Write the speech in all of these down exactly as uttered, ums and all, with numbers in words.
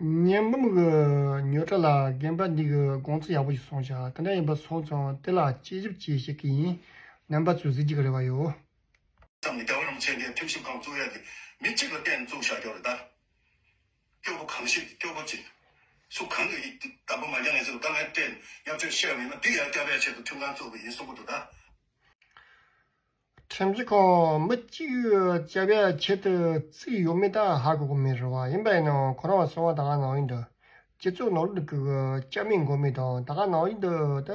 ཉི་འབུམ་གྱི་ཉོ་གྲྭ་ལ་དགོན་པ་འདི་གི་དགོང་ཚོད་ཡག་པོ་ཞིག་སོང་ཤག་དེ་འདྲ་ཡིན་པ་སོང་ཙང་དེ་ལ་དཔྱད་ཞིབ་བྱེད་ཤེས་ཀྱི་ཡིན། རྣམ་པ་ཚོས་གཟིགས་རྒྱུ་གི་རེ་བ་ཡོད། ཙམ་ནི་རྒྱལ་བ་རིན་པོ་ཆེ་འདིའི་ཁྲིམས་ཞིབ་ཁང་བཙུགས་ཡ་དེ་མི་གཅིག་ལ་བརྟེན་བཙུགས་བཞག་རྒྱུ་རེད་ད། སྐྱོ་པོ་གང་ཞིག་སྐྱོ་པོ་ཅིག་སུ་གང་གིས་ཡིད་དམ་པ་མ་བསྐྱངས་ཡིན་ཟེར་དཀའ་ངལ་སྤྲད་ཡར་ཚོད་བཤད་པ་ཡིན་ན་འདི་ཡར་སྐྱོབ་པའི་ཆེད་དུ་ཁྲིམས་ཁང་བཙུགས་པ་ཡིན་གསུང་གི་འདུག་ད། ཁྲིམས་ཞིབ་ཁང་མི་གཅིག་སྐྱོབ་པའི་ཆེད་དུ་བཙུགས་ཡོད་མེད་ད་ཧ་གོ་གི་མེད་རེད་བ། ཡིན་པ་ཡིན་ནའང་ཁོ་རང་གསུང་བ་ད་ག་ནང་བཞིན་དུ་སྤྱི་ཚོགས་ནང་ལོགས་ནས་ཀྱི་སྐྱབས་མེད་མགོན་མེད་དང་ད་ག་ནང་བཞིན་དུ་ད་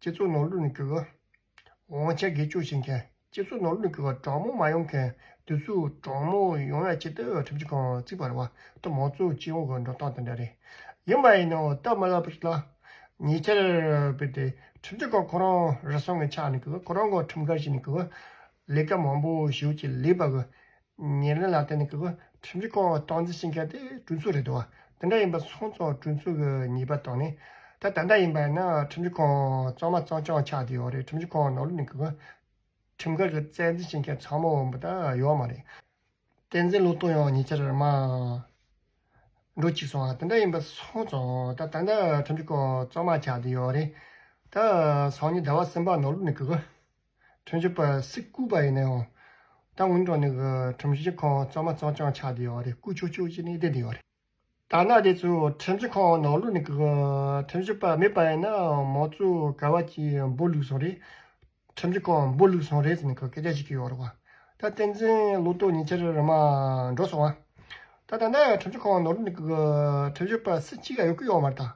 སྤྱི་ཚོགས་ནང་ལོགས་ནས་ཀྱི་དབང་ཆ་སྒེར་གཅོད་བྱེད་མཁན། སྤྱི་ཚོགས་ནང་ལོགས་ནས་ཀྱི་གྲོགས་མོ་མ་ཡོང་མཁན་དེ་ཚོ་གྲོགས་མོ་ཡོང་ཡ་ཆེད་དུ་ཁྲིམས་ཞིབ་ཁང་བཙུགས་པ་རེད་བ། ད་མང་གཙོ་སྤྱི་ཡོངས་ཀྱི་འགྲོ་སྟངས་དེ་འདྲ་རེད། ཡིན་པ་ཡིན་ནའང་སྟབས་མ་ལེགས་པ་ཞིག་ལ་ཉེ་ཆར་བོད་དེ་ཁྲིམས་ཞིབ་ཁང་ཁོ་རང་རེ་ཟུང་གི་ཆ་ནས་ཀྱི་ཁོ་རང་གི་ཁྲིམས་འགལ་བྱས་ནས་ཀྱི་ལས་ཀ་མང་པོ་ཞེ་པོ་ཅིག་ལས་པ་གི་ཉེར་ལེན་ལ་བརྟེན་ནས་ཀྱི་ཁྲིམས་ཞིབ་ཁང་སྟངས་འཛིན་བྱེད་མཁན་དེ་གྲོས་ཚོགས་རེད་འདུག་བ། དེ་འདྲ་ཡིན་པ་སོང་ཙང་གྲོས་ཚོགས་ཀྱི་ཉེས་པ་བཏང་ནས། ད་ད་ལྟ་ཡིན་པ་ཡིན་ན་ཁྲིམས་ཞིབ་ཁང་གཙང་མ་གཙང་རྐྱང་ཆགས་བསྡད་ཡོད་རེད། ཁྲིམས་ཞིབ་ཁང་ནང་ལོགས་ནས་ཀྱི་ཁྲིམས་འགལ་གྱི་བཙན་འཛུལ་བྱེད་མཁན་ཚང་མ་འོན་པ་ད་ཡོད་མ་རེད། བསྟན་འཛིན་བློ་གཏོང་ཡང་ཉེ་ཆར་མ་འགྲོ་གཅིག་སོང་ཨ། དེ་འདྲ་ཡིན་པ་སོང་ཙང་ད་ད་ལྟ་ཁྲིམས་ཞིབ་ཁང་གཙང་མ་ཆགས་བསྡད་ཡོད་རེད། ད་སང་ཉིན་ཟླ་བ་གསུམ་པ་ནང་ལོགས་ནས་ཀྱི་ཁྲིམས་ཞིབ་པ་སུ་བསྐོས་པ་ཡིན་ན་ཡང་། ད་སྔོན་འགྲོ་ནས་ཀྱི་ཁྲིམས་ཞིབ་ཁང་གཙང་མ་གཙང་རྐྱང་ཆགས་བསྡད་ཡོད་རེད། བསྐོས་ཆོག་ཆོག་བྱས་ནས་བསྡད་བསྡད་ཡོད་རེད། ད་ནང་དེ་ཚོ་ཁྲིམས་ཞིབ་ཁང་ནང་ལོགས་ནས་ཀྱི་ཁྲིམས་ཞིབ་པ་མེད་པ་ཡིན་ན་མང་གཙོ་ག་བ་གྱིས་འབོད་བླུགས་སོང་རེད། ཁྲིམས་ཞིབ་ཁང་འབོད་བླུགས་སོང་རེད་ཟེར་ནས་ཀྱི་སྐད་ཆ་བཤད་ཀྱི་ཡོད་རེད་བ། ད་བསྟན་འཛིན་བློ་གཏོང་ཉེ་ཆར་རེ་མ་འགྲོ་སོང་བ། ད་ད་ལྟ་ཁྲིམས་ཞིབ་ཁང་ནང་ལོགས་ནས་ཀྱི་ཁྲིམས་ཞིབ་པ་སུ་གཅིག་ཀྱང་ཡོད་ཀྱི་ཡོད་མ་རེད་ད།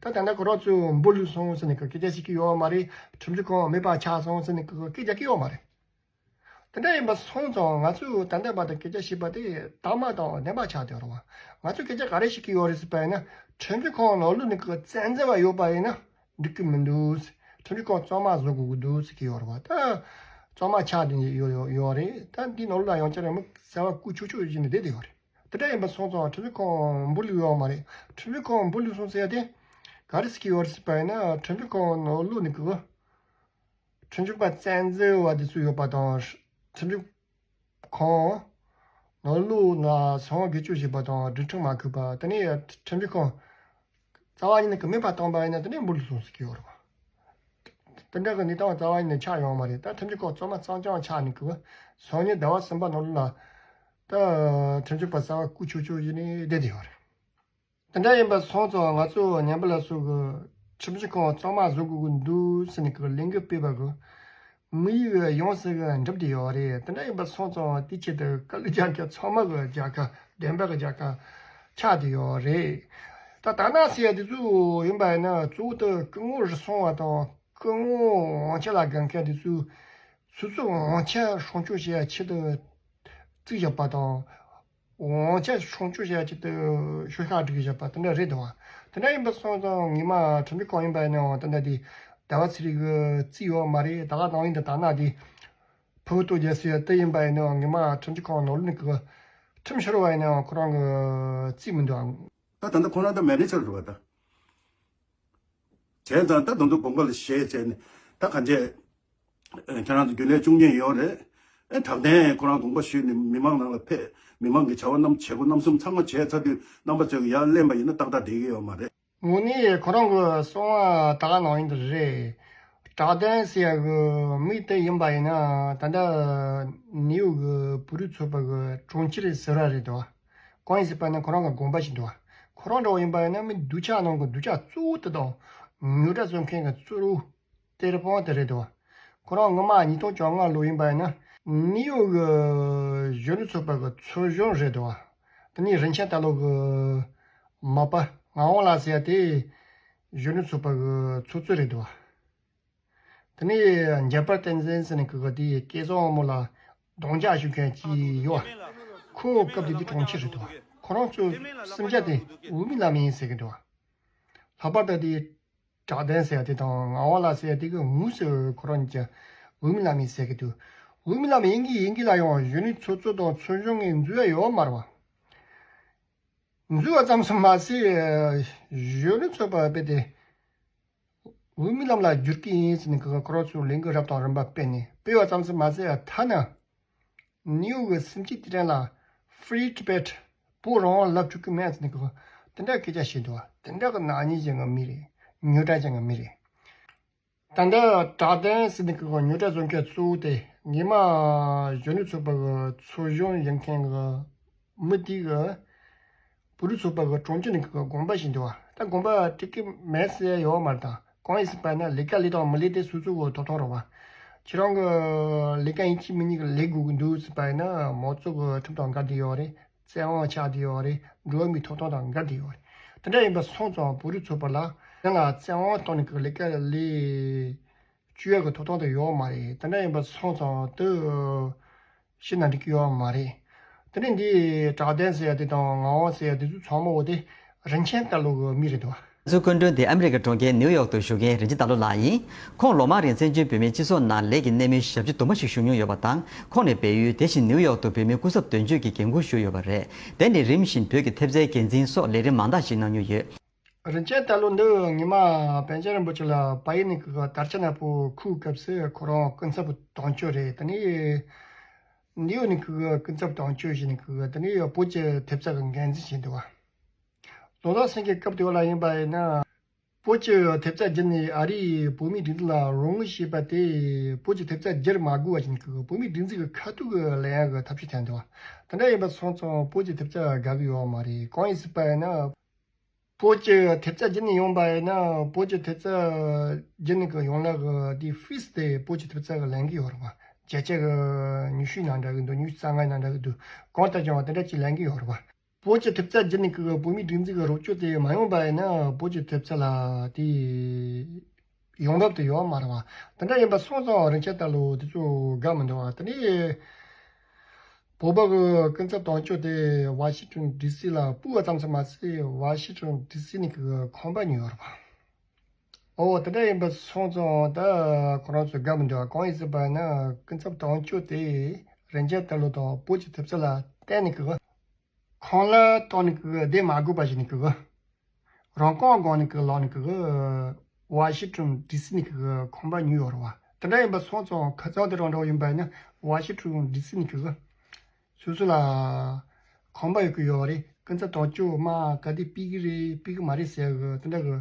ད་ད་ལྟ་ཁོ་རང་ཚོས་འབོད་བླུགས་སོང་ཟེར་ནས་ཀྱི་སྐད་ཆ་བཤད་ཀྱི་ཡོད་མ་རེད། ཁྲིམས་ཞིབ་ཁང་མེད་པ་ཆགས་སོང་ཟེར་ནས་ཀྱི་སྐད་རྒྱག་གི་ཡོད་མ་རེད། དེ་འདྲ་ཡིན་པ་སོང་ཙང་ང་ཚོས་ད་ལྟ་བར་དུ་སྐད་ཆ་བཤད་པ་དེ་དག་མ་དང་བདེན་པ་ཆགས་བསྡད་རེད་བ། ང་ཚོས་སྐད་ཆ་ག་རེ་བཤད་ཀྱི་ཡོད་རེད་ཟེར་བ་ཡིན་ན། ཁྲིམས་ཞིབ་ཁང་ནང་ལོགས་ནས་ཀྱི་བཙན་འཛུལ་བ་ཡོད་པ་ཡིན་ན་འགྲིག་གི་མི་འདུག་ཁྲིམས་ཞིབ་ཁང་གཙང་མ་བཟོ་དགོས་ཀྱི་འདུག་ཟེར་གྱི་ཡོད་རེད་བ། ད་གཙང་མ་ཆགས་བསྡད་ཡོད་ཡོད་ཡོད་རེད། ད་འདི་ནང་ལོགས་ལ་ཡང་བསྐྱར་མི་གསར་བ་བསྐོས་ཆོག་ཆོག་བྱས་ནས་བསྡད་བསྡད་ཡོད་རེད། དེ་འདྲ་ཡིན་པ་སོང་ཙང་ཁྲིམས་ཞིབ་ཁང་འབོད་བླུགས་ཡོད་མ་རེད། ཁྲིམས་ཞིབ་ཁང་འབོད་བླུགས་སོང་ཟེར་ཡ་དེ་ག་རེ་ཟེར་གྱི་ཡོད་རེད་ཟེར་བ་ཡིན་ན། ཁྲིམས་ཞིབ་ཁང་ནང་ལོགས་ནས་ཀྱི་ཁྲིམས་ཞིབ་པ་བཙན་འཛུལ་བ་དེ་ཚོ་ཡོད་པ་དང་། ཁྲིམས་ཞིབ་ཁང་ནང་ལོགས་ན་སོང་སྒེར་གཅོད་བྱས་པ་དང་སྒྲིག་ཁྲིམས་མ་གུས་པ། དེ་ནས་ཁྲིམས་ཞིབ་ཁང་རྩ་བ་ཉིད་ནས་ཀྱི་མེད་པ་བཏང་པ་ཡིན་ན་དེ་ནས་འབོད་བླུགས་སོང་ཟེར་གྱི་ཡོད་རེད་བ། དེ་འདྲ་གི་གནས་སྟངས་རྩ་བ་ཉིད་ནས་ཆགས་ཡོང་མ་རེད། ད་ཁྲིམས་ཞིབ་ཁང་གཙང་མ་གཙང་རྐྱང་ཆགས་ནས་ཀྱི་སང་ཉིན་ཟླ་བ་གསུམ་པ་ནང་ལོགས་ལ་ད་ཁྲིམས་ཞིབ་པ་གསར་བ་བསྐོས་ཆོག་ཆོག་བྱས་ནས་བསྡད་བསྡད་ཡོད་རེད། དེ་འདྲ་ཡིན་པ་སོང་ཙང་ང་ཚོ་ཉན་པ་ལ་སོགས་ཀྱི་ཁྲིམས་ཞིབ་ཁང་གཙང་མ་བཟོ་དགོས་ཀྱི་འདུག་ཟེར་ནས་ཀྱི་ལས་འགུལ་སྤེལ་བ་གི་དམིགས་ཡུལ་ཡོངས་སུ་གི་འགྲུབ་བསྡད་ཡོད་རེད། དེ་འདྲ་ཡིན་པ་སོང་ཙང་དེའི་ཆེད་དུ་དཀའ་ལས་རྒྱག་མཁན་ཚང་མ་གི་རྒྱལ་ཁ་བདེན་པ་གི་རྒྱལ་ཁ་ཆགས་བསྡད་ཡོད་རེད། ད་ད་ནང་ཟེར་ཡ་དེ་ཚོ་ཡིན་པ་ཡིན་ན་གཙོ་བོ་དེ་སྐུ་ངོ་རུ་སོང་བ་དང་སྐུ་ངོ་དབང་ཆ་ལ་དགའ་མཁན་དེ་ཚོས་སོ་སོའི་དབང་ཆ་སྲུང་སྐྱོབ་བྱེད་ཡ་ཆེད་དུ་བརྩིས་བཞག་པ་དང་། དབང་ཆ་སྲུང་སྐྱོབ་བྱེད་ཡ་ཆེད་དུ་ཤོག་ཁག་སྒྲིག་བཞག་པ་དེ་འདྲ་རེད་འདུག་བ། དེ་འདྲ་ཡིན་པ་སོང་ཙང་ངོ་མ་ཁྲིམས་ཞིབ་ཁང་ཡིན་པ་ཡིན་ནའང་ད་ལྟ་དེ་ཟླ་བ་ཚེ་རིང་གིས་བརྩིས་ཡོད་མ་རེད། ད་ག་ནང་བཞིན་དུ་ད་ནང་དེ་ཕུ་བོ་ཏོ་རྒྱལ་ཟེར་ཡ་དེ་ཡིན་པ་ཡིན་ནའང་ངོ་མ་ཁྲིམས་ཞིབ་ཁང་ནང་ལོགས་ནས་ཀྱི་ཁྲིམས་ཤོར་བ་ཡིན་ནའང་ཁོ་རང་གིས་བརྩིས་མི་འདུག་ཨང་། ད་ད་ལྟ་ཁོ་རང་ད་མེ་ནེ་ཇར་རེད་བ་ད། བྱས་ཙང་ད་དུང་དུ་དགོངས་པ་ལ་བཞེས་བྱས་ནས་ད་གང་བྱས། ཁྱེད་རང་ཚོ་རྒྱུན་ལས་བཅུ་གཉིས་ཡོད་རེད། ཨེ་དྲག་ལྡན་ཁོ་རང་དགོངས་པ་ཞུས་ནས་མི་མང་ནང་ལ་ཕེབས། མི་མང་གི་བྱ་བ་རྣམས་བྱེད་སྒོ་རྣམ་གསུམ་ཚང་མ་བྱས་ཚར་དུས་རྣམ་པ་ཚོས་ཀྱི་ཡར་གླེང་པ་ཡིན་ན་ཏག་ཏག་བསྡད་ཀྱི་ཡོད་མ་རེད། དངོས་གནས་ཁོ་རང་གི་གསང་བ་ད་ག་ནང་བཞིན་དུ་རེད། དྲག་ལྡན་ཟེར་ཡ་གི་མི་དེ་ཡིན་པ་ཡིན་ན་ད་ལྟ་ནིའུ་ཡོག་གི་བོད་རིགས་ཚོགས་པ་གི་དྲུང་ཆེ་རེད་ཟེར་བ་རེད་དོ། གང་ཡིན་ཟེར་བ་ན་ཁོ་རང་གི་དགོངས་པ་ཞིག་འདུག་ཁོ་རང་འདྲ་བོ་ཡིན་པ་ཡིན་ན་མི་སྡུག་ཅག་ནང་གི་སྡུག་ཅག་གཙོ་བོ་དེ་དང་ཉོ་གྲྭ་བཟོ་མཁན་གྱི་གཙོ་བོ་གཏེར་དཔོན་དེ་རེད་དོ། ཁོ་རང་སྔོན་མ་ཉིས་སྟོང་བཅོ་ལྔ་ལོ་ཡིན་པ་ཡིན་ན་ནིའུ་ཡོག་གི་གཞོན་ནུ་ཚོགས་པ་གི་ཚོགས་གཞོན་རེད་དོ། དེ་ནས་རིན་ཆེན་རྟ་ལོ་གི་མ་པ་ངག་དབང་ལགས་ཟེར་ཡ་དེ་གཞོན་ནུ་ཚོགས་པ་གི་ཚོགས་གཙོ་རེད་དོ། དེ་ནས་འཇམ་དཔལ་བསྟན་འཛིན་ཟེར་ནས་ཀྱི་དེ་སྐལ་བཟང་དབང་མོ་ལ་རྡུང་རྒྱག་ཞུ་མཁན་གཅིག་ཡོད། ཁོ་སྐབས་དེ་དུས་དྲུང་ཆེ་རེད་དོ། ཁོ་རང་ཚོ་གསུམ་ཆ་དེ་འོས་མི་བླ་མ་ཡིན་ཟེར་གི་འདུག་ལྷག་པར་དུ་དེ་དྲག་ལྡན་ཟེར་ཡ་དེ་དང་ངག་དབང་ལགས་ཟེར་ཡ་དེ་གི་དངོས་སུ་ཁོ་རང་གཉིས་ཀྱི་འོས་མི་བླ་མ་ཡིན་ཟེར་གི་འདུག་འོས་མི་བླ་མ་ཡིན་གི་ཡིན་གི་ལ་ཡང་གཞོན་ནུའི་ཚོགས་གཙོ་དང་ཚོགས་གཞོན་གྱི་འཛུལ་ཡ་ཡོད་མ་རེད་བ། འཛུལ་བ་ཙམ་དུ་མ་ཟད་གཞོན་ནུ་ཚོགས་པ་སྤེལ་ཏེ། འོས་མི་རྣམས་ལ་བསྒྱུར་གྱི་ཡིན་ཟེར་ནས་ཀྱི་ཁོ་རང་ཚོས་ལས་འགུལ་རབ་དང་རིམ་པ་སྤེལ་ནས་སྤེལ་བ་ཙམ་དུ་མ་ཟད་ཐ་ན་ནིའུ་ཡོག་གི་སུམ་ཅུ་དུས་དྲན་ལ་Free Tibet བོད་རང་དབང་ལབ་བཅུག་གི་མེད་ཟེར་ནས་ཀྱི་ དེ་འདྲ་སྐད་ཆ་བཤད་འདུག་བ། དེ་འདྲ་གི་ནག་ཉེས་ཅན་གི་མི་རེད། ཉོ་གྲ་ཅན་གི་མི་རེད། ད་ལྟ་དྲག་གདན་ཟེར་ནི་གི་ཉོ་གྲ་བཟོ་མཁན་གཙོ་བོ་དེ་ཉི་མ་གཞོན་ནུ་ཚོགས་པ་གི་ཚོགས་གཞོན་ཡིན་མཁན་གི་མི་དེ་གི་བོད་རིགས་ཚོགས་པ་གི་དྲུང་ཆེ་ནི་གི་དགོངས་པ་བཞིན་འདུག་བ། ད་དགོངས་པ་འགྲིག་གི་མེད་ཟེར་ཡོད་མ་རེད། ད་གང་ཡིན་ཟེར་བ་ན་ལས་ཀ་ལས་དང་མི་ལས་དེ་སོ་སོ་གི་ཐོབ་ཐང་རེད་བ། ཁྱེད་རང་གི་ལས་ཀ་ཡིན་གཅིག་མིན་གཉིས་གི་ལས་དགོས་ཀྱི་འདུག་ཟེར་བ་ཡིན་ན་མང་གཙོ་གི་ཁྲིམས་དང་འགལ་བསྡད་ཡོད་རེད། བཙན་དབང་ཆགས་བསྡད་ཡོད་རེད། འགྲོ་བ་མིའི་ཐོབ་ཐང་དང་འགལ་བསྡད་ཡོད་རེད། དེ་འདྲ་ཡིན་པ་སོང་ཙང་བོད་རིགས་ཚོགས་པ་ལ་དེ་ལ་བཙན་དབང་བཏང་ནས་ཀྱི་ལས་ཀ་ལས་བཅུག་ཡག་གི་ཐོབ་ཐང་དེ་ཡོད་མ་རེད། དེ་འདྲ་ཡིན་པ་སོང་ཙང་དེ་ཤི་ན་འགྲིག་གི་ཡོད་མ་རེད། དེ་ནས་འདི་དྲག་གདན་ཟེར་ཡ་དེ་དང་ངག་དབང་ཟེར་ཡ་དེ་ཚོ་ཚང་མ་འོ་དེ་རིན་ཆེན་རྟ་ལོ་གི་མི་རེད་འདུག་ང་ཚོའི་སྐུ་མགྲོན་དེ་ཨ་མི་རི་ཀའི་གྲོང་ཁྱེར་ནིའུ་ཡོག་ཏུ་བཞུགས་མཁན་རིན་ཆེན་རྟ་ལོ་ལགས་ཡིན། ཁོང་ལོ་མང་རིང་བཙན་བྱོལ་བོད་མིའི་སྤྱི་ཚོགས་ནང་ལས་ཀྱི་གནད་སྨིན་ཞབས་ཕྱི་དུ་མ་ཞིག་ཞུ་མྱོང་ཡོད་པ་དང་། ཁོང་ནི་བལ་ཡུལ་དེ་བཞིན་ནིའུ་ཡོག་ཏུ་བོད་མིའི་སྐུ་ཚབ་དོན་གཅོད་ཀྱི་འགན་འཁུར་ཞུས་ཡོད་པ་རེད། དེ་ནི་རིམ་བཞིན་བོད་ཀྱི་ཐེབས་རྩའི་འགན་འཛིན་སོགས་ལས་རིམ་མང་དག་ཞིག་གནང་མྱོང་ཡོད། རིན་ཆེན་རྟ་ལོ་འདི་ཉི་མ་པཎ་ཆེན་རིན་པོ་ཆེ་ལ་བལ་ཡུལ་ནས་ཀྱི་དར་ཆ་ནག་པོ་ཁུར་སྐབས་སུ་ཁོ་རང་སྐུ་ཚབ་དོན་གཅོད་རེད། དེ་ནས་ནིའུ་ནས་ཀྱི་སྐུ་ཚབ་དོན་གཅོད་བྱས་ནས་ཀྱི་དེ་ནས་བོད་ཀྱི་ཐེབས་རྩ་གི་འགན་འཛིན་བྱས་འདུག་བ། ལོ་ཏོག་སེང་གེ་སྐབས་དེ་བ་ལ་ཡིན་པ་ཡིན་ན། བོད་ཀྱི་ཐེབས་རྩ་བརྒྱུད་ནས་ཨ་རིའི་བོད་མིའི་སྒྲིག་འཛུགས་ལ་རོགས་དངུལ་བྱས་པ་དེ་བོད་ཀྱི་ཐེབས་རྩ་བསྒྱུར་མ་དགོས་པ་བཞིན་གྱི་བོད་མིའི་སྒྲིག་འཛུགས་ཀྱི་ཁ་ཐུག་གི་ལེན་ཡག་གི་ཐབས་ཤེས་བྱས་འདུག་བ། དེ་འདྲ་ཡིན་པ་སོང་ཙང་བོད་ཀྱི་ཐེབས་རྩ་དགའ་གི་ཡོད་མ་རེད། གང་ཡིན་ཟེར་བ་ཡིན་ན། བོད་ཀྱི་ཐེབས་རྩ་བརྒྱུད་ནས་ཡོང་པ་ཡིན་ན་བོད་ཀྱི་ཐེབས་རྩ་བརྒྱུད་ནས་གི་ཡོང་ལ་གི་དེ་ཕིས་དེ་བོད་ཀྱི་ཐེབས་རྩ་གི་ལེན་གི་ཡོད་རེད་བ། བརྒྱ་ཆ་གི་ཉི་ཤུ་ན་འདྲ་གི་འདུག་ཉི་ཤུ་རྩ་ལྔ་ན་འདྲ་གི་འདུག་གང་ལྟར་ཀྱང་དེ་འདྲ་ཅིག་ལེན་གི་ཡོད་རེད་བ། བོད་ཀྱི་ཐེབས་རྩ་བརྒྱུད་ནས་ཀྱི་བོད་མིའི་སྒྲིག་འཛུགས་ཀྱི་རོགས་སྐྱོར་དེ་མ་ཡོང་པ་ཡིན་ན་བོད་ཀྱི་ཐེབས་རྩ་ལ་དེ་ཡོང་འབབ་དེ་ཡོད་མ་རེད་བ། དེ་འདྲ་ཡིན་པ་སོང་ཙང་རིན་ཆེན་རྟ་ལོ་དེ་ཚོ་དགའ་མི་འདུག་བ། དེ་ནས་བོད་པ་གི་སྐུ་ཚབ་དོན་གཅོད་དེ་ཝ་ཤིང་ཊོན་ཌི་སི་ལ་སྤོས་པ་ཙམ་ཞིག་མ་ཟད་ཝ་ཤིང་ཊོན་ཌི་སི་ནས་ཀྱི་ཁང་པ་ཉོས་ཡོད་རེད་བ། ཨོ་དེ་འདྲ་ཡིན་པ་སོང་ཙང་ད་ཁོ་རང་ཚོ་དགའ་མི་འདུག་བ། གང་ཡིན་ཟེར་བ་ན་སྐུ་ཚབ་དོན་གཅོད་དེ་རིན་ཆེན་རྟ་ལོ་དང་བོད་ཀྱི་ཐེབས་རྩ་ལ་བརྟེན་ནས་ཀྱི་ཁང་གླ་གཏོང་ནས་ཀྱི་བསྡད་མ་དགོས་པ་ཞིག་ནས་ཀྱི་རང་རྐང་སྒང་ནས་ཀྱི་ལངས་ནས་ཀྱི་ཝ་ཤིང་ཊོན་ཌི་སི་ནས་ཀྱི་ཁང་པ་ཉོས་ཡོད་རེད་བ། དེ་འདྲ་ཡིན་པ་སོང་ཙང་ཁ་སང་དེ་རང་འདྲ་བོ་ཡིན་པ་ཡིན་ན་ཝ་ཤིང་ཊོན་ཌི་སི་ནས་ཀྱི་སོ་སོ་ལ་ཁང་པ་ཡོད་ཀྱི་ཡོད་རེད། སྐུ་ཚབ་དོན་གཅོད་མ་ག་དེ་ཕུད་ཀྱི་རེད་ཕུད་ཀྱི་མ་རེད་ཟེར་གི་དེ་འདྲ་གི་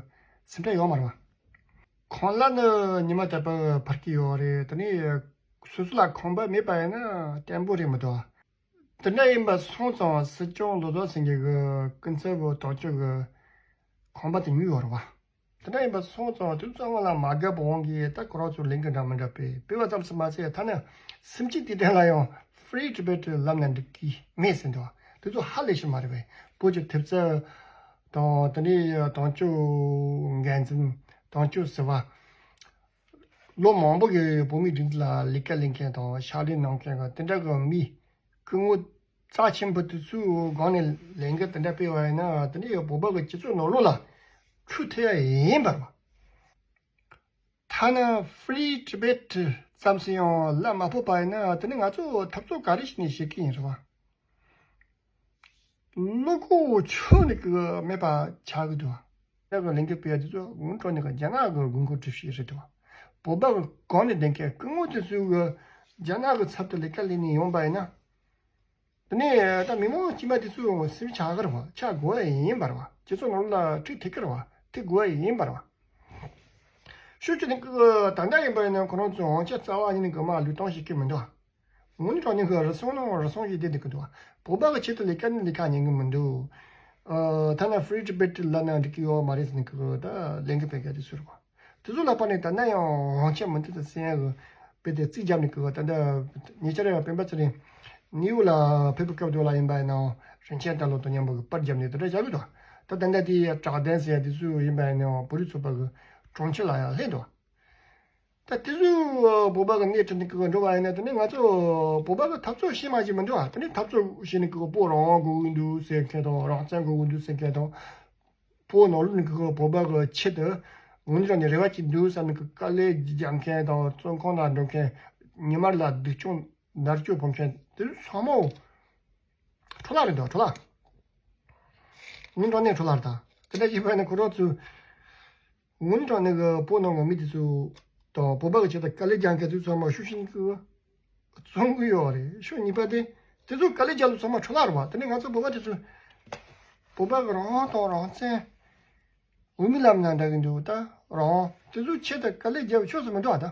སེམས་ཁྲལ་ཡོད་མ་རེད་བ། ཁང་གླ་ནི་ཉི་མ་དེ་པ་འཕར་གྱི་ཡོད་རེད། དེ་ནས་སོ་སོ་ལ་ཁང་པ་མེད་པ་ཡིན་ན་བརྟན་པོ་རེད་མི་འདུག་བ། དེ་འདྲ་ཡིན་པ་སོང་ཙང་སྲིད་སྐྱོང་ལོ་ཏོག་སེང་གེ་གི་སྐུ་ཚབ་དོན་གཅོད་ཀྱི་ཁང་པ་དེ་ཉོས་ཡོད་རེད་བ། དེ་འདྲ་ཡིན་པ་སོང་ཙང་དུས་ཚོད་སྔོན་ལ་མ་བརྒལ་བ་དབང་གིས་ད་ཁོ་རང་ཚོ་ལས་འགུལ་འདྲ་མི་འདྲ་སྤེལ་སྤེལ་བ་ཙམ་ཞིག་མ་ཟད་ཐ་ན་སེམས་ཅན་དེ་དོན་ལ་ཡང་Free Tibet ལབ་ན་འགྲིག་གི་མེད་ཟེར་འདུག་དེ་ཚོ་ཧ་ལས་ཤེས་མ་རེད་པས། བོད་ཀྱི་ཐེབས་རྩ་དང་དེ་ནས་དོན་གཅོད་འགན་འཛིན་དོན་གཅོད་ཟེར་བ། ལོ་མང་པོ་གི་བོད་མིའི་སྒྲིག་འཛུགས་ལ་ལས་ཀ་ལས་མཁན་དང་ཕྱག་ལས་གནང་མཁན་གི་དེ་འདྲ་གི་མི་སྐུ་ངོ་རྩ་ཆེན་པོ་དེ་ཚོའི་སྒང་ནས་ལས་འགུལ་དེ་འདྲ་སྤེལ་བ་ཡིན་ན་དེ་འདྲ་ཡི་བོད་པ་གི་སྤྱི་ཚོགས་ནང་ལོགས་ལ་འཁྲུག་ཐུབ་ཡ་ཡིན་པ་རེད་བ། ཐ་ན་Free Tibet ཙམ་ཞིག་ཡང་ལབ་མ་ཕོད་པ་ཡིན་ན་དེ་ནི་ང་ཚོ་འཐབ་རྩོད་ག་རེ་བྱས་ནས་བྱེད་ཀྱི་ཡིན་རེད་བ། བློ་ཁོག་ཆུ་ནས་ཀྱི་མེད་པ་ཆགས་ཀྱི་འདུག་རྒྱ་གར་གྱི་ལས་འགུལ་སྤེལ་ཡ་དེ་ཚོ་དངོས་གྲུབ་ནས་ཀྱི་རྒྱ་ནག་གི་དགོས་མཁོ་སྒྲུབ་བྱེད་རེད་འདུག་བོད་པ་གི་གང་ནས་བསྡད་མཁན་སྐུ་ངོ་དེ་ཚོས་གི་རྒྱ་ནག་གི་ཚབ་ཏུ་ལས་ཀ་ལས་ནས་ཡོང་པ་ཡིན་ན། དེ་ནས་ད་མི་མང་དཀྱུས་མ་དེ་ཚོས་སེམས་ཆགས་ཀྱི་རེད་བ། ཆགས་དགོས་ཡ་ཡིན་པ་རེད་བ། སྤྱི་ཚོགས་ནང་ལ་འཁྲུག་ཐེབས་ཀྱི་རེད་བ། ཐེབས་དགོས་ཡ་ཡིན་པ་རེད་བ། ཤོད་ཀྱི་ནི་ཀི་ད་ལྟ་ཡིན་པ་ཡིན་ན་ཁོ་རང་ཚོའི་དབང་ཆ་རྩ་བ་ཉིད་ནས་གི་མ་ལུས་སྟངས་ཤེས་ཀྱི་མི་འདུག་དངོས་གནས་དྲང་གནས་ཀྱི་རུལ་སུངས་ནང་རུལ་སུངས་ཤིག་བསྡད་བསྡད་ཀྱི་འདུག་བོད་པ་གི་ཆེད་དུ་ལས་ཀ་ནི་ལས་ཀ་ཉན་གི་མི་འདུག་ཨ་ཐ་ན་Free Tibet ལབ་ན་འགྲིག་གི་ཡོད་མ་རེད་ཟེར་ནས་ཀྱི་ད་ལས་འགུལ་སྤེལ་མཁན་དེ་ཚོ་རེད་བ། དེ་ཚོ་ལ་དཔག་ནས་ད་ལྟ་ཡང་དབང་ཆ་མུ་མཐུད་དུ་སེང་གི་དཔེ་དེ་རྩིས་བརྒྱབ་ནས་ཀྱི་ད་ལྟ་ཉེ་ཆར་ཡང་སྤེན་པ་ཚེ་རིང་ནིའུ་ལ་ཕེབས་པའི་སྐབས་དུ་ལ་ཡིན་པ་ཡིན་ནའང་རིན་ཆེན་རྟ་ལོ་དང་མཉམ་པོ་གི་པར་བརྒྱབ་ནས་དེ་འདྲ་བྱ་གི་འདུག་ད་ད་ལྟ་དེ་དྲག་གདན་ཟེར་ཡ་དེ་ཚོ་ཡིན་པ་ཡིན་ནའང་བོད་རིགས་ཚོགས་པ་གི་དྲུང་ཆེ་ལ་ཡང་སླེབས་འདུག་ད་དེ་ཚོའི་བོད་པ་གི་སྣེ་ཁྲིད་ནས་ཀྱི་འགྲོ་བ་ཡིན་ན་དེ་ནས་ང་ཚོ་བོད་པ་གི་འཐབ་རྩོད་བྱེད་མ་བྱེད་མི་འདུག་ཨ། དེ་ནས་འཐབ་རྩོད་བྱེད་ནས་ཀྱི་བོད་རང་དབང་དགོས་ཀྱི་འདུག་ཟེར་མཁན་དང་རང་བཙན་དགོས་ཀྱི་འདུག་ཟེར་མཁན་དང་། བོད་ནང་ལོགས་ནས་ཀྱི་བོད་པ་གི་ཆེད་དུ་ངོས་འཛིན་ནས་རེ་བ་བྱེད་འདུག་བསམ་ནས་ཀྱི་དཀའ་ལས་རྒྱག་མཁན་དང་བཙོན་ཁང་ནང་འགྲོ་མཁན། ཉི་མ་ལ་སྡུག་སྦྱོང་མནར་གཅོད་ཕོག་མཁན་དེ་ཚོ་ཚང་མ་འཕྲོ་བརླག་རེད་འདུག་འཕྲོ་བརླག་ངོས་འདྲ་ནས་འཕྲོ་བརླག་རེད་ད། དེ་འདྲ་ཡིན་པ་ནི་ཁོ་རང་ཚོས། དངོས་གནས་དྲང་གནས་ཀྱི་བོད་ནང་གི་མི་དེ་ཚོ་དང་བོད་པ་གི་ཆེད་དུ་དཀའ་ལས་རྒྱག་མཁན་དེ་ཚོ་ཚང་མ་ཤུགས་ཆེན་གྱིས་བཙོན་གྱི་ཡོད་རེད། ཤུགས་གཉིས་པ་དེ་དེ་ཚོ་དཀའ་ལས་རྒྱག་ལུགས་ཚང་མ་འཕྲོ་བརླག་རེད་བ། དེ་ནས་ང་ཚོ་བོད་པ་དེ་ཚོ་ བོད་པ་གི་རང་དབང་དང་རང་བཙན། འོས་མི་ལབ་ན་འདྲ་གི་འདུག་ད་རང་དབང་དེ་ཚོ་ཆེད་དུ་དཀའ་ལས་བརྒྱབ་ཆོག་ས་མི་འདུག་ད།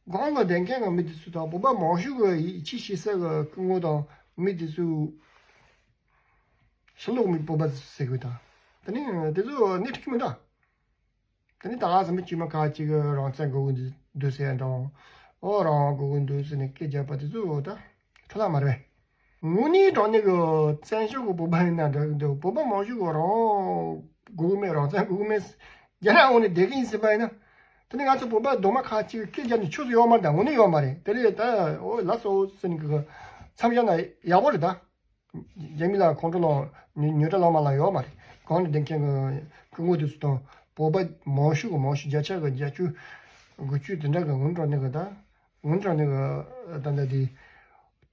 སྒང་ལ་བསྡད་མཁན་གྱི་མི་དེ་ཚོ་དང་བོད་པ་མང་ཤོས་ཀྱི་ཡིད་ཆེས་བྱེད་ས་གི་སྐུ་ངོ་དང་མི་དེ་ཚོ་ཕྱི་ལོགས་མི་བོད་པ་ཟེར་དགོས་ད། དེ་ནི་དེ་ཚོ་སྣེ་ཁྲིད་ཀྱི་མི་འདུག་དེ་ནི་ད་ག་ཟེར་མི་དཀྱུས་མ་ཁ་ཅིག་གི་རང་བཙན་དགོས་ཀྱི་འདུག་ཟེར་ཡ་དང་། ཨོ་རང་དབང་དགོས་ཀྱི་འདུག་ཟེར་ནས་སྐད་རྒྱབ་པ་དེ་ཚོ་ད་འཕྲོ་བརླག་མ་རེད། དངོས་གནས་དྲང་གནས་ཀྱི་བཙན་བྱོལ་གྱི་བོད་པ་ཡིན་ན་འདྲ་གི་འདུག་བོད་པ་མང་ཤོས་ཀྱིས་རང་དབང་དགོས་ཀྱི་མེད། རང་བཙན་དགོས་ཀྱི་མེད། རྒྱ་ནག་འོག་ནས་བསྡད་ཀྱི་ཡིན་ཟེར་པ་ཡིན་ན། དེ་ནི་ང་ཚོ་བོད་པ་རྡོག་མ་ཁ་ཅིག་གིས་སྐད་རྒྱབ་ནས་ཆོས་སུ་ཡོད་མ་རེད། ད་དངོས་གནས་ཡོད་མ་རེད། དེ་རེད་ད། ཨོ་ལགས་སོ་ཟེར་ནས་གི་མཚམས་བཞག་ན་ཡག་པོ་རེད་ད། རྒྱ་མི་ལ་ཁོང་ཁྲོ་ལངས་ཉོ་ཉོ་གྲ་ལངས་མ་ལངས་ཡོད་མ་རེད། གང་ནས་བསྡད་མཁན་གྱི་སྐུ་ངོ་དེ་ཚོ་དང་བོད་པ་མང་ཤོས་ཀྱི་མང་ཤོས་བརྒྱ་ཆ་གི་བརྒྱད་ཅུ་དགུ་བཅུ་དེ་འདྲ་གི་དངོས་དྲང་གནས་གི་ད། དངོས་དྲང་གནས་གི་ད་ལྟ་དེ་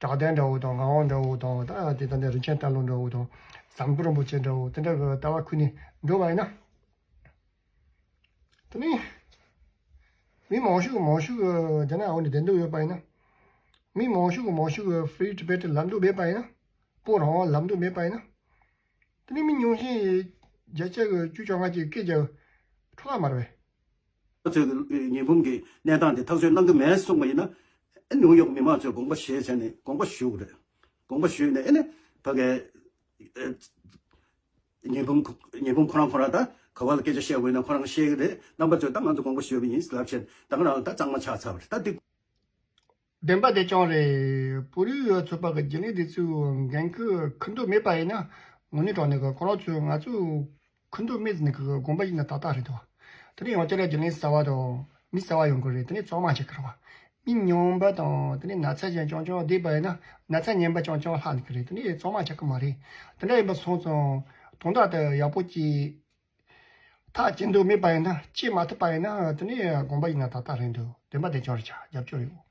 དྲག་ལྡན་འདྲ་བོ་དང་ངག་དབང་འདྲ་བོ་དང་ད་དེ་ད་ལྟ་རིན་ཆེན་བཀྲ་ལོ་འདྲ་བོ་དང་ཟམ་གདོང་རིན་པོ་ཆེ་འདྲ་བོ་དེ་འདྲ་གི་ལྟ་བ་ཁུར་ནས་འགྲོ་བ་ཡིན་ན། དེ་ནི་མི་མང་ཤོས་ཀྱི་མང་ཤོས་ཀྱི་རྒྱ་ནག་འོག་ནས་བསྡད་འདོད་ཡོད་པ་ཡིན་ན། མི་མང་ཤོས་ཀྱི་མང་ཤོས་ཀྱི་Free Tibet ལབ་འདོད་མེད་པ་ཡིན་ན། བོད་རང་དབང་ལབ་འདོད་མེད་པ་ཡིན་ན། དེ་ནི་མི་ཉུང་ཤས་བརྒྱ་ཆ་གི་བཅུ་བཅོ་ལྔ་ཅིག་སྐད་རྒྱབ་འཕྲོ་བརླག་མ་རེད་པས། ང་ཚོའི་ཉི་འབུམ་གྱི་གནས་སྟངས་དེ་ཐག་གཅོད་གནང་གི་མེད་གསུངས་པ་ཡིན་ན། ཨེ་ནིའུ་ཡོག་མི་མང་ཚོས་དགོངས་པ་བཞེས་བྱས་ནས་དགོངས་པ་ཞུ་དགོས་རེད། དགོངས་པ་ཞུས་ནས་ཨེ་ནི་ཕ་གའི་ཉི་འབུམ་ཉི་འབུམ་ཁོ་རང་ཁོ་རང་ད་ག་བ་ལ་སྐད་ཆ་བཤད་དགོས་ན་ཁོ་རང་བཤད་གི་རེད། རྣམ་པ་ཚོས་ད་ང་ཚོ་དགོངས་པ་ཞུས་པ་ཡིན་ལབ་བྱས་ད་ག་རང་ད་གཙང་མ་ཆགས་ཚར་བ་རེད། ད་འདི། བདེན་པ་དེ་ཀྱང་རེད། བོད་རིགས་ཚོགས་པ་གི་རྒྱུན་ལས་དེ་ཚོས་འགན་ཁུར་འཁུར་འདོད་མེད་པ་ཡིན་ན། དངོས་གནས་དྲང་གནས་ཀྱི་ཁོ་རང་ཚོས་ང་ཚོས་འཁུར་འདོད་མེད་ཟེར་ནས་ཀྱི་དགོངས་པ་ཡིན་ན་ཏག་ཏག་རེད་དོ། དེ་ནས་ཡང་བསྐྱར་རྒྱུན་ལས་གསར་པ་དང་མི་གསར་པ་ཡོང་གི་རེད། དེ་ནས་གཙང་མ་བྱེད་ཀྱི་རེད་བ། མི་ཉམས་པ་དང་དེ་ནས་ན་ཚ་ཅན་རྐྱང་རྐྱང་བསྡད་པ་ཡིན་ན་ན་ཚ་ངན་པ་རྐྱང་རྐྱང་ལྷག་ནས་ཀྱི་རེད། དེ་ནས་གཙང་མ་བྱེད་ཀྱི་མ་རེད། དེ་འདྲ་ཡིན་པ་སོང་ཙང་དོན་དག་དེ་ཡག་པོ་ཅིག་ཐག་བཅད་འདོད་མེད་པ་ཡིན་ན། བཅད་མ་ཐུབ་པ་ཡིན་ན་དེ་ནས་དགོངས་པ་ཡིན་ན་ཏག་ཏག་རེད་འདུག་བདེན་པ་དེ་ཀྱང་རེད་ཆ། རྒྱབ་སྐྱོར་ཡོད།